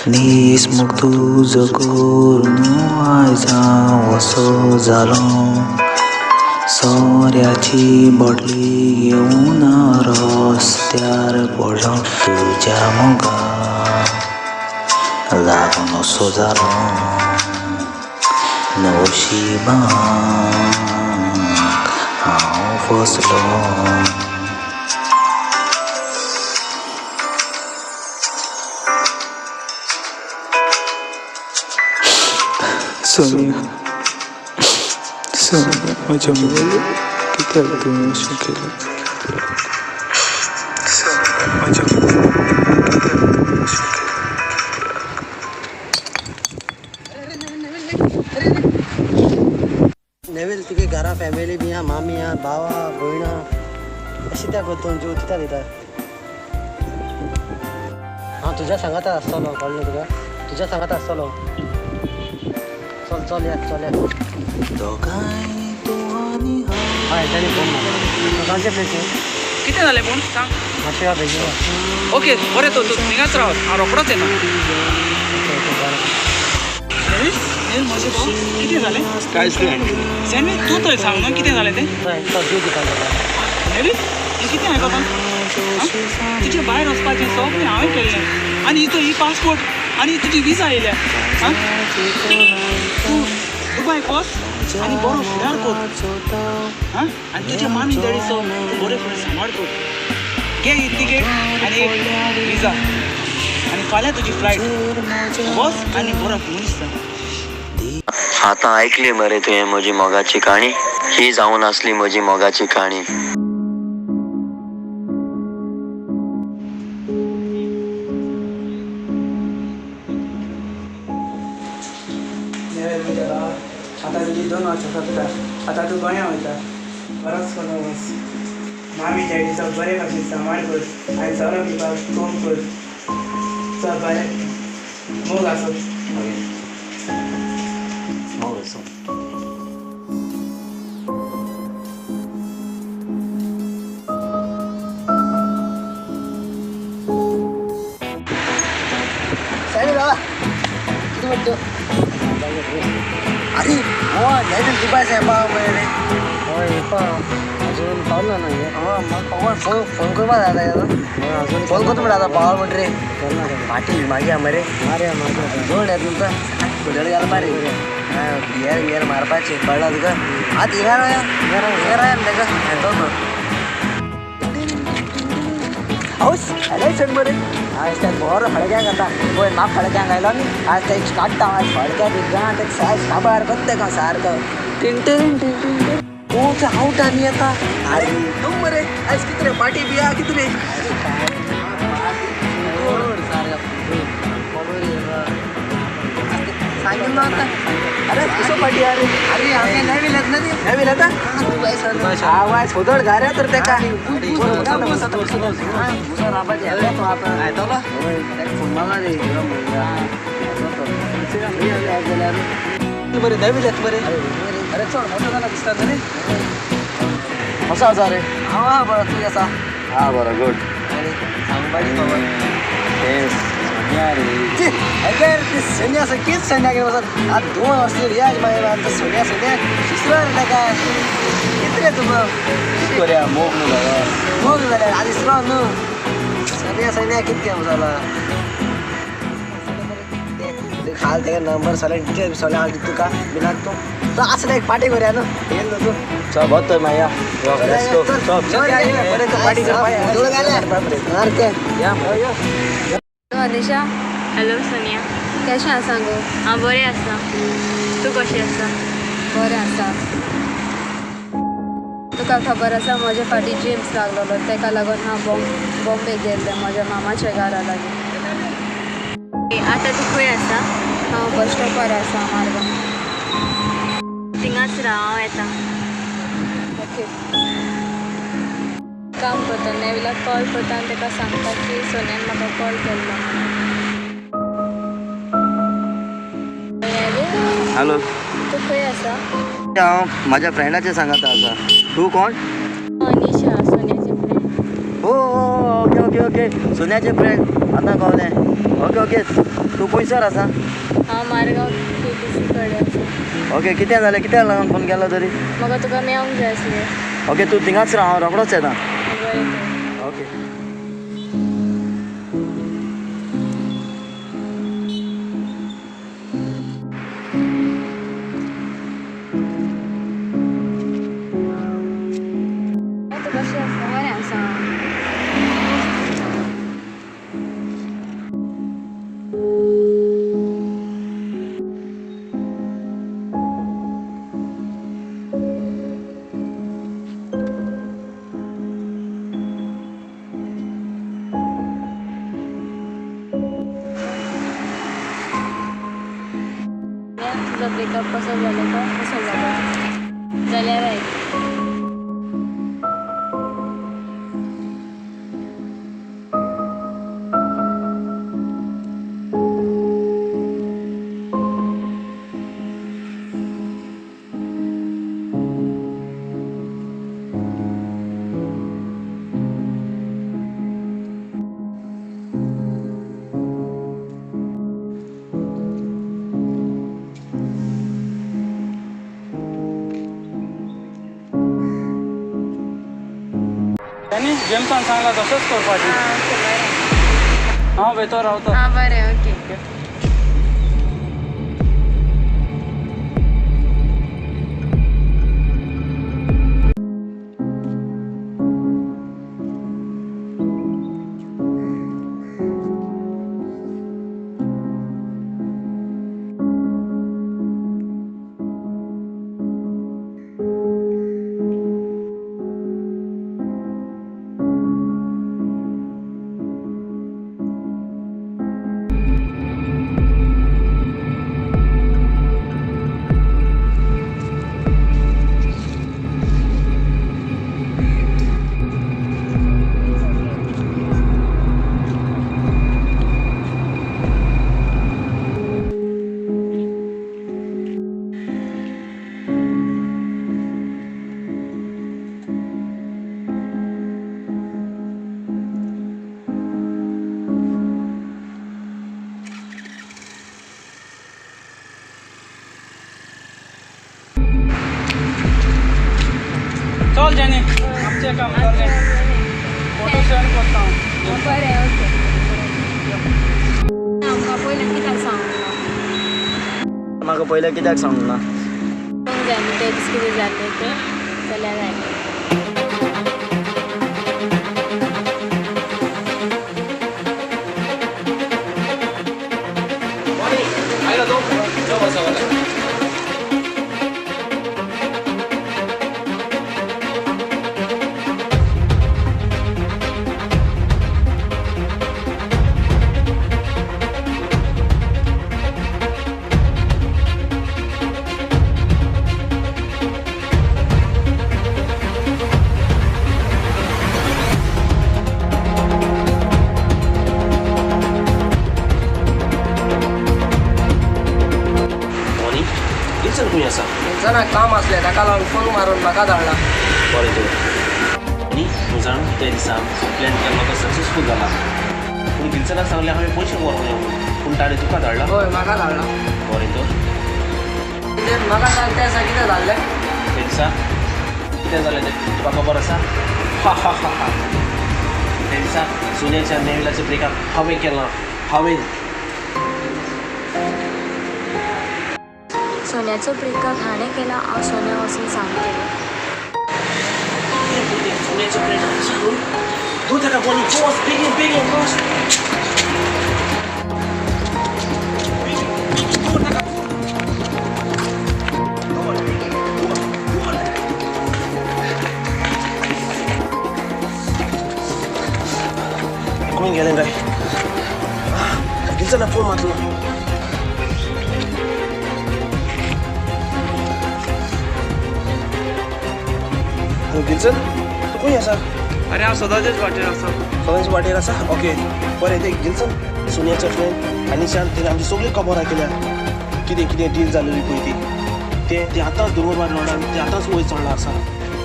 Speaker 1: नीस मोग तुजो करून आयज हांव असो जालो, सोऱ्याची बाटली घेवन हांव रस्त्यार पडलो, तुज्या मोगाक लागून असो जालो, नशिबाक हांव फसलो. सोनिया, सोनिया म्हज्या मोगा, कित्याक तुवें अशें केलें? सोनिया म्हज्या मोगा, कित्याक तुवें अशें केलें?
Speaker 6: नेवील तुगे घरा फॅमिली बी आहा, मामी आहा, भाव आहा, भयण आहा, अशें त्या करता जीव कित्याक दिता? हांव तुज्या सांगाता आसतलो, कळ्ळें तुका? तुज्या सांगाता आसतलो. चल चल या, चल या.
Speaker 1: दोगांय तूं आनी हांव.
Speaker 6: हय ताणी फोन मारलो. तांचे प्लेसीर
Speaker 7: कितें जालें पूण सांग.
Speaker 6: मातशें बेगीन.
Speaker 7: ओके बरें, तर तूं थिंगाच राव, हांव रोखडोच येता.
Speaker 6: ओके ओके बरें.
Speaker 7: नेवील, नेवील म्हजें भाव, कितें जालें?
Speaker 10: कांयच न्ही.
Speaker 7: सॅमी तूं थंय सांग न्हू कितें जालें तें.
Speaker 6: हय चल जीव दिता तुका.
Speaker 7: नेवील हें कितें आयकता? तुजें भायर वचपाचें सगळें हांवें केल्लें, आनी हितो ही पासपोर्ट आनी तुजी विजा येयल्या. आं तूं दुबायक वच आनी बरो फुडार कर. आं आनी तुजे मामी डॅडीचो तूं बरे फुडें सांबाळ कर. घे ही तिकेट आनी एक विजा, आनी फाल्यां तुजी फ्लायट. वच आनी बरो मनीस जा.
Speaker 3: आतां आयकली मरे तुवें म्हजी मोगाची काणी? ही जावन आसली म्हजी मोगाची काणी.
Speaker 7: आतां तुजी 2 वर्सां सोंपता, आतां तूं गोंया वयता, बरोच कोनो वच. मामी डॅडीचो बरे भाशेन सांबाळ कर आनी सोरो पिवपाक कम कर. चल बरें, मोग आसो.
Speaker 3: मोग आसूं.
Speaker 5: सायली बाबा कितें म्हणटा तूं? अरे हो नेवील दुबाय साहेबा मरे रे.
Speaker 6: हय येवपा अजून पावलो ना हे.
Speaker 5: हय म्हाका फोन फोन करपा जाय आतां.
Speaker 6: अजून
Speaker 5: फोन करता म्हणटा आतां पावल म्हणटा रे.
Speaker 6: केन्ना केन्ना
Speaker 5: पाटी मागीर मरे
Speaker 6: मारया मागीर.
Speaker 5: जोड येता तुमकां फुडें घालपा रे. आं बियर बियर मारपाचें कळ्ळा तुका? आतां हिंगा रावया, हिंगा रावया न्हू ताका येतो तो. हांव हॅलो सर मरे आज त्या बरो फळक्यांक आतां पळय म्हाका फळक्यांक आयलो न्ही आज ते काडटा आज फळक्या बिगा तेका सायज काबार करता तेका सारको tin tin tin tin tin coach out आनी येता. अरे तूं मरे आज कितें रे पार्टी बी आहा कितें रे? सांगीन ना आतां. अरे कसो पार्टी आहा रे? अरे आमगे नवीन येता न्ही, नवीन येता आवाज फोदोड घाऱ्या तर तेका बरें नवीन येता बरें. अरे चड मोठो जाला दिसता न्ही रे.
Speaker 6: कसो आसा रे?
Speaker 5: हांव आहा बरो, तूं आसा?
Speaker 3: हा बरो, गुड.
Speaker 5: आनी सांगपाची खबर
Speaker 3: तेंच
Speaker 6: सोनिया रे अगर ते सोनिया असं किच सोनिया गेले वचत आतां 2 वर्सां रियाज मागीर आतां सोनिया सोनिया दुसरो रे ताका कितें रे तुका कितें करया मोग न्हू जालो मोग जाल्यार आतां इसरो न्हू सोनिया सोनिया कितें केम जाला खाल तेका नंबर सगळे डिटेल सगळे हांव दिता तुका बिनाक तूं तो आसले एक पार्टी करया न्हू येयल न्हू तूं
Speaker 3: चल बरें तर मागीर या let's go.
Speaker 6: बरें तर पार्टी करपा सारकें
Speaker 3: या.
Speaker 6: यो.
Speaker 9: हॅलो अनिशा.
Speaker 8: हॅलो सोनिया.
Speaker 9: कशें आसा गो?
Speaker 8: हांव बरें आसा, तूं कशें आसा?
Speaker 9: बरें आसा. तुका खबर आसा म्हज्या फाटीं जेम्स लागलेलो, तेका लागून हांव बॉम्बे गेल्लें म्हज्या मामाच्या घरा लागीं.
Speaker 8: आतां तूं खंय आसा?
Speaker 9: हांव बस स्टॉपार आसा मारगांव.
Speaker 8: थिंगाच राव, हांव येता.
Speaker 9: ओके.
Speaker 8: काम करता नेविलाक कॉल करता आनी ताका सांगता की सोनियान म्हाका कॉल केल्लो. नेवील.
Speaker 3: हॅलो.
Speaker 8: तूं खंय आसा?
Speaker 3: हांव म्हाज्या फ्रेंडाचें सांगाता आसा. तूं कोण?
Speaker 8: अनिशा, सोनियाचें फ्रेंड.
Speaker 3: हो ओके ओके ओके, सोनियाचें फ्रेंड आतां कळ्ळें. ओके ओके, तूं खंयसर आसा?
Speaker 8: हांव मारगांव KTC कडेन आसा.
Speaker 3: ओके, कितें जालें? कित्याक लागून फोन केलो तरी?
Speaker 8: म्हाका तुका मेळोंक जाय आसलें.
Speaker 3: ओके, तूं थिंगाच राव, हांव रोखडोच येता.
Speaker 8: बरें तर.
Speaker 3: ओके.
Speaker 8: तूं कशें आसा?
Speaker 9: बरें आसा.
Speaker 8: तुजो ब्रेकअप कसो जालो तो?
Speaker 9: कसो जालो?
Speaker 8: जाल्यार आयक.
Speaker 7: आनी जेम्सान सांगला तशेंच करपाचें. हांव भितर रावता.
Speaker 8: आं बरें, ओके.
Speaker 7: चल जेनी, आमचें काम जालें. फोटो सेंड करता हांव.
Speaker 9: बरें, ओके. आमकां पयलें कित्याक सांगूंक ना?
Speaker 3: म्हाका पयलें कित्याक सांगूंक ना?
Speaker 8: सांगूंक जाय न्हू ते दीस कितें जालें तें, जाल्यार आयक.
Speaker 7: आयलो तूं? यो बसा बसा.
Speaker 10: खंय आसा?
Speaker 4: विन्सनाक काम आसलें ताका लागून फोन मारून म्हाका धाडला.
Speaker 10: बरें तर. आनी तूं जाण त्या दिसा आमचो प्लॅन केल्लो तो सक्सेसफूल जाला. पूण गिल्सनाक सांगलें हांवें पयशे व्हरूंक यो म्हणून, पूण ताणें तुका धाडला.
Speaker 4: हय म्हाका धाडला.
Speaker 10: बरें तर
Speaker 4: कितें म्हाका सांग त्या दिसा कितें जाल्लें?
Speaker 10: ते दिसा कितें जालें तें तुका खबर आसा? हा हा हा हा. ते दिसा सोनियाच्या नेविलाचें ब्रेकअप हांवें केलां, हांवें.
Speaker 8: सोन्याचो ब्रेकअप हाणें केला, हांव सोन्या वचून सांगतलें.
Speaker 10: सोन्याचें ब्रेकअप सांगून तूं ताका कोणी बॉस बेगीन बेगीन बॉस. खंय गेलें काय? गिल्सना फोन मारलो. हॅलो गिल्सन, तूं खंय आसा?
Speaker 7: अरे हांव सदांचेच वाटेर आसा.
Speaker 10: सदांच वाटेर आसा? ओके बरें. ते गिल्सन, सोनियाचो फ्रेंड आनी शान तेणें आमची सगळी खबर केल्या, कितें कितें डील जालेली पळय ती. तें तें आतांच दोंगरवाड रोडान तें आतांच वयर चडलां आसा.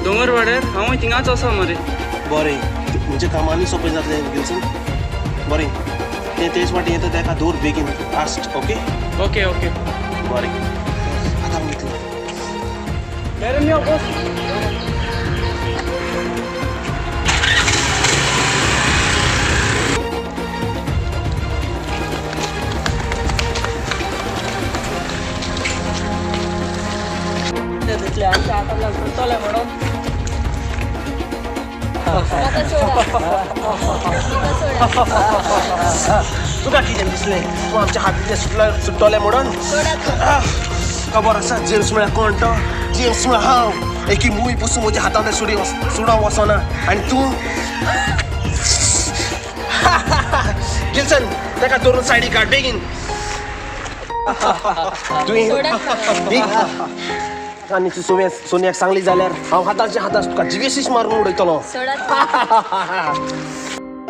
Speaker 7: दोंगरवाड्यार? हांवूय थिंगाच आसा मरे.
Speaker 10: बरें, म्हणजे कामांनी सोंपें जातलें गिल्सन. बरें, तें तेच वाटेन येता, ताका दवर बेगीन फास्ट. ओके
Speaker 7: ओके ओके
Speaker 10: बरें, आतां वयतलो.
Speaker 7: बरें यो बस.
Speaker 4: दिसले आमच्या हाताला सुटतले म्हणून.
Speaker 8: म्हाका सोडा, म्हाका सोडा.
Speaker 10: तुका कितें दिसलें तूं आमच्या हातींतलें सुटलो सुट्टलें म्हणून? खबर आसा जेम्स म्हळ्यार कोण तो? जेम्स म्हळ्यार हांव. एकी मूय पसून म्हज्या हातांतलें सुडी सुडोवंक वचना आनी तूं गिल्सन ताका धरून सायडीक काड बेगीन. तुवें आनी तूं सोन्या सोन्याक सांगली जाल्यार हांव हाताच्या हाताक तुका जिवेशीच मारून उडयतलो.
Speaker 8: सोडात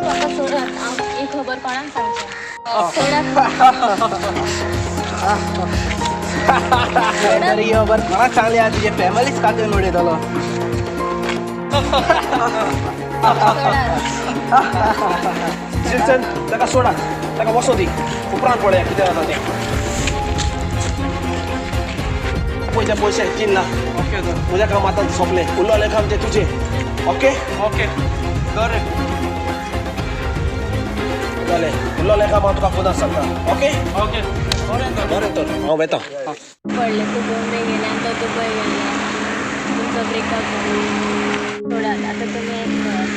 Speaker 8: म्हाका, सोडात. हांव ही खबर कोणाक सांगचें? सोडात.
Speaker 5: तरी ही खबर कोणाक सांगली आहा तुजे फॅमिलीच कातून उडयतलो.
Speaker 10: गिल्सन ताका सोडात, ताका वचों दी, उपरांत पळया कितें जाता तें. पळय ते पयशे 3 लाख.
Speaker 7: ओके तर.
Speaker 10: म्हज्या काम आतां सोंपलें, उरलेलें काम तें तुजें. ओके
Speaker 7: ओके बरें
Speaker 10: जालें, उरलेलें काम हांव तुका फोनार सांगता. ओके
Speaker 7: ओके बरें तर.
Speaker 10: बरें तर हांव वेता.
Speaker 8: पडलें तूं बॉम्बे गेलें आनी तो दुबय गेलें, तुमचो ब्रेकअप जालो. सोडात आतां, तुमी एक करात.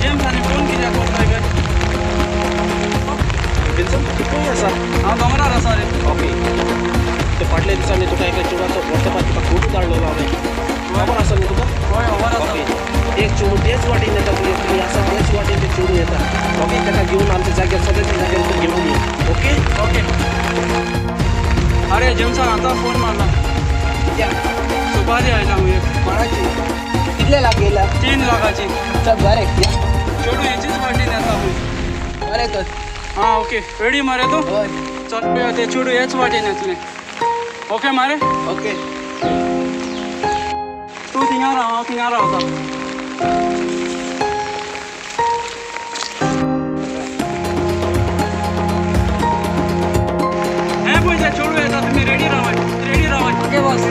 Speaker 7: जेम्स आनी फोन कित्याक करताय काय?
Speaker 10: गिल्सन तूं खंय आसा?
Speaker 7: हांव दोंगरार आसा रे.
Speaker 10: ओके, ते फाटल्या दिसांनी तुका एका चेडवाचो वॉट्सॅपार तुका फोटो धाडलेलो हांवें, खबर आसा न्ही तुका?
Speaker 7: हय खबर आसा.
Speaker 10: ओके, एक चेडूं तेच वाटेन येता, तुमी आसा तेच वाटेन तें चेडूं येता. ओके, ताका घेवन आमच्या जाग्यार सगळ्याच्या जाग्यार तूं घेवन यो. Okay
Speaker 7: okay. अरे जेम्सान आतां फोन मारला.
Speaker 5: कित्याक?
Speaker 7: सुपारी आयला एक.
Speaker 5: कोणाची? कितले लाख येयला?
Speaker 7: 3 लाखाची.
Speaker 5: चल बरें या.
Speaker 7: चेडूं हेचीच वाटेन येता खंय.
Speaker 5: बरें तर.
Speaker 7: आं ओके, रेडी मरे तूं?
Speaker 5: हय.
Speaker 7: चल पळया तें चेडूं हेच वाटेन येतलें. ओके मरे?
Speaker 5: ओके.
Speaker 7: तूं थिंगा राव, हांव थिंगा रावता. हें पळय तें चेडूं येता, तुमी रेडी रावाय, रेडी रावाय.
Speaker 4: Okay boss.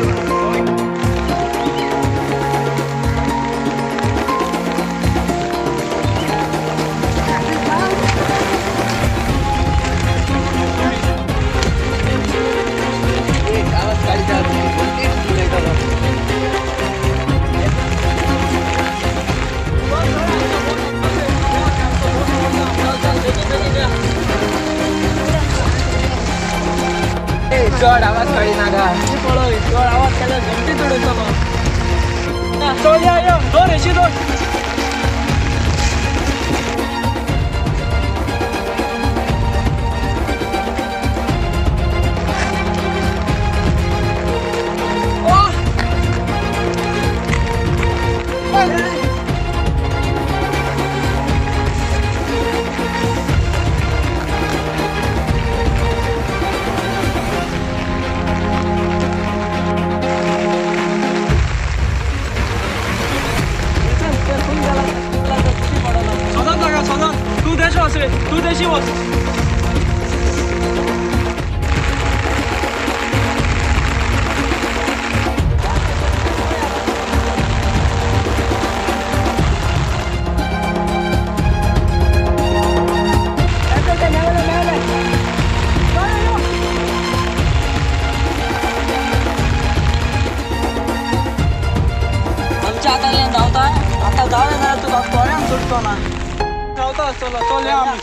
Speaker 5: एक आवाज काडीत उडयतलो. चड आवाज काडिनाका,
Speaker 7: पळय चड आवाज केल्यार घंटी उडयतलो. चल या यो, दोर हेशी दोर. तशें वच रे, तूं तशी वच.
Speaker 2: आमच्या हातांतल्यान धांवता, आतां धांवले जाल्यार तुका कोऱ्यान सुटचो ना.
Speaker 7: धांवता आसतलो, चल या आमी.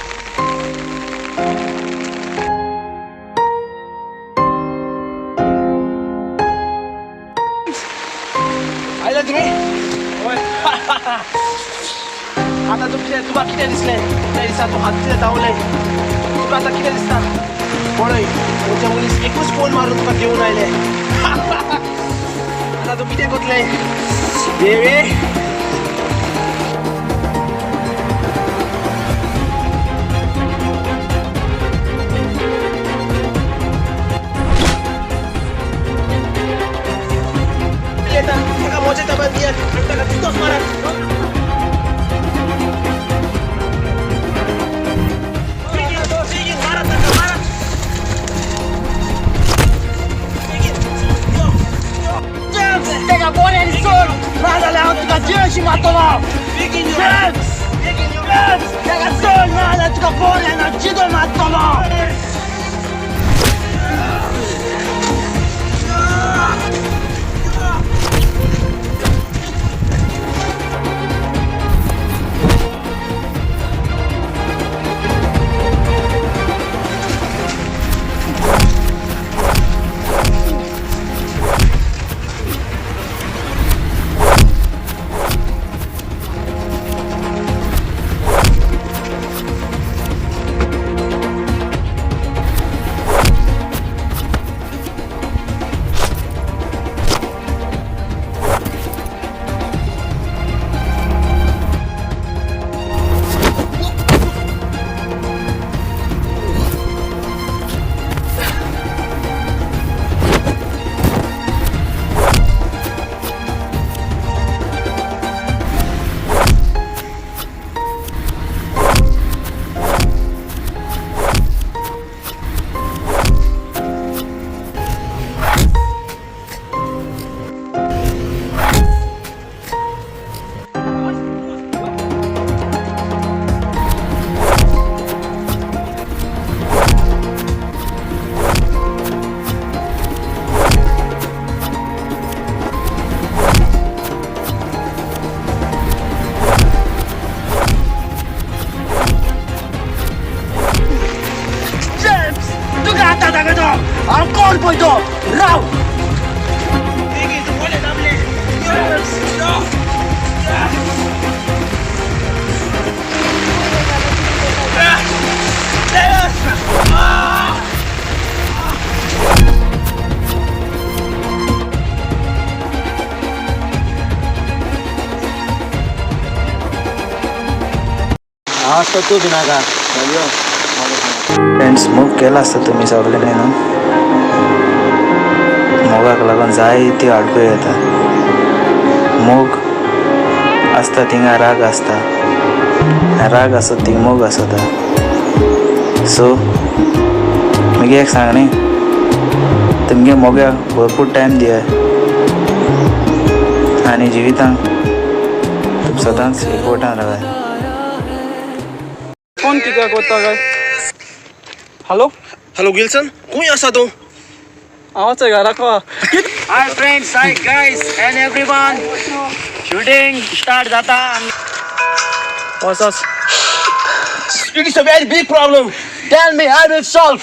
Speaker 7: आयले तुमी? हय. आतां तुमचें तुका कितें दिसलें त्या दिसा तूं हात धांवलें, तुका आतां कितें दिसता? पळय तुमचे मनीस एकूच फोन मारून तुका घेवन आयले. आतां तूं कितें करतलें देवे? येता ताका म्हज्या ताब्यांत दियात आनी ताका तितोच मारात. बेगीन मारात ताका, मारात. बेगीन यो, यो.
Speaker 6: तेका बऱ्यान सोड, नाजाल्यार हांव तुका जिवेशी मारतलो.
Speaker 7: बेगीन यो.
Speaker 6: जेम्स,
Speaker 7: बेगीन यो.
Speaker 6: जेम्स, तेका सोड, नाजाल्यार तुका बऱ्यान हांव जितो मारतलो. जेम्स, तुका आतां दाखयतो हांव कोण पळय तो. राव.
Speaker 7: बेगीन तूं पळय दामले. जेम्स, यो.
Speaker 6: हांव आसता तूं भिनाका.
Speaker 1: फ्रेंड्स, मोग केला आसता तुमी सगळ्यांनी न्हू? मोगाक लागून जायत्यो आडखळी येता. मोग आसता थिंगा राग आसता, राग आसत थिंग मोग आसता. सो मागीर एक सांगणें, तुमगे मोग्याक भरपूर टायम दियात आनी जिवितांत तुमी सदांच एकवटान रावात.
Speaker 7: फोन कित्याक वता काय? हॅलो
Speaker 10: हॅलो गिल्सन, खंय आसा तूं?
Speaker 7: हांव आसा घराक.
Speaker 6: Hi friends, hi guys and everyone. Shooting start जाता.
Speaker 7: वच वच.
Speaker 10: It is a very big problem.
Speaker 6: Tell me, I will solve.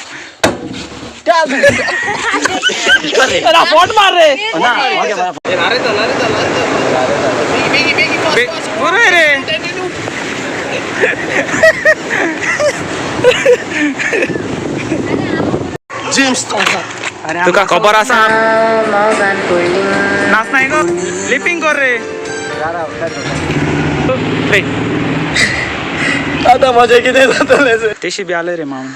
Speaker 6: Tell me.
Speaker 7: Phone मार रे.
Speaker 6: ना, okay, bye.
Speaker 10: बेगी बेगी फास्ट फास्ट.
Speaker 7: बरोबर रे.
Speaker 10: जेम्स,
Speaker 7: तुका खबर आसा?
Speaker 9: मोगान पडली.
Speaker 7: नाच नाही गो, लिपिंग कर रे. रे
Speaker 6: आतां म्हजें कितें जातलें?
Speaker 7: तेशी बी आले रे माम.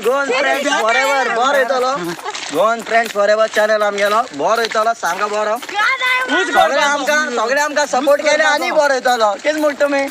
Speaker 6: गोवन फ्रेंड्स फॉर एवर बरो येतलो. Goan friends for ever channel आमगेलो बरो येतलो, सामको बरो. सगळे आमकां सपोर्ट केले आनी बरो येतलो. कितें म्हणटा तुमी?